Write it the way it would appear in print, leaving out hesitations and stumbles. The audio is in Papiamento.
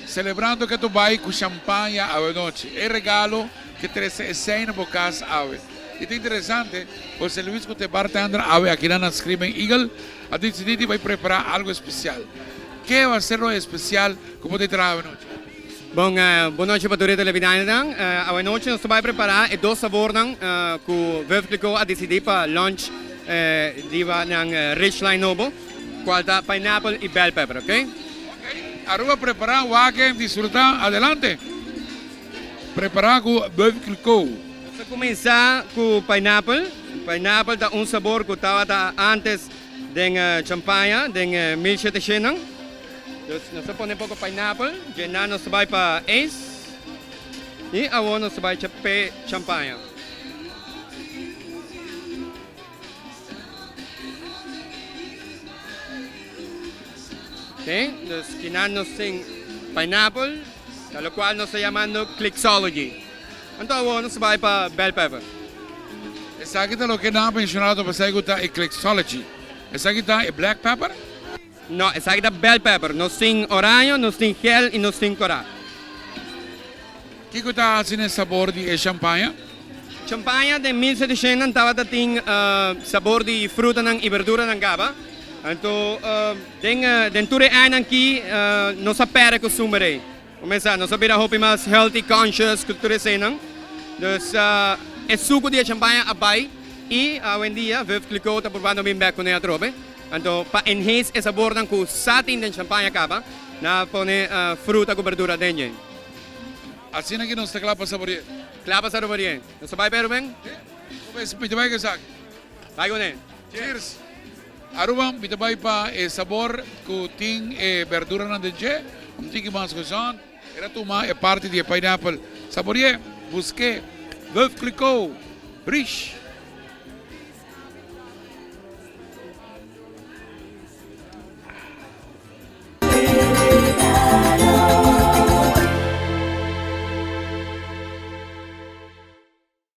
Celebrando ke tu bai ku champaña awe nochi. E regalo ke trece esei na bo cas awe. I ta interesante, Jose Luis ku ta e bartender awe akinan na Screaming Eagle a dicidi di bai prepara algo especial. Ke a ser lo especial ku bo ta traha awe nochi? Bon, bon nochi pa tur e televidentenan. Awe nochi nos ta bai prepara e dos sabornan ku Veuve Clicquot a dicidi pa launch riba nan Rich Line nobo, cual ta pineapple y bell pepper, ok? Ok, Aruba prepara, wak disfruta, adelante! Prepara cu Veuve Clicquot. Nos a cuminsa cu pineapple. Pineapple ta un sabor cu tabata antes den champaña den 1700nan. Dus nos a pone poco pineapple, djena nos ta bay pa ijs y awor nos ta bay p'e champaña. Ok, dus kinan nos tin pineapple, ta locual nos ta yamando Clixology. Anto awor nos ta bay pa bell pepper. Esaki ta loke nan a menciona ta pasai cu ta e Clixology. Esaki ta e black pepper? No, esaki ta bell pepper. Nos tin oraño, nos tin gel y nos tin cora. Kiko ta haci n'e sabor di e champaña? Champaña den 1700 tabata tin sabor di frutanan y berduranan caba. Anto den den tur e añanan aki nos a perde costumber ey. Cuminsa nos a bira hopi mas healthy conscious cu tur eseynan. Dus e sucu di e champaña a bay y awendia Veuve Clicquot ta probando bin bek cune atrobe. Anto pa enhance e sabornan cu sa tin den champaña caba, nan a pone fruta cu berdura den dje. Asina ki nos ta kla pa sabore'é. Kla pa sabore'é. Nos ta bai pe Ruben? Si. Mi ta bai ku esaki. Bai kuné. Cheers. Aruba, mi ta bai pa e sabor ku tin e berduranan den dje, un tiki mas gezond. El a tuma e parti di e pineapple. Sabore'é, busk'é. Veuve Clicquot, Riche.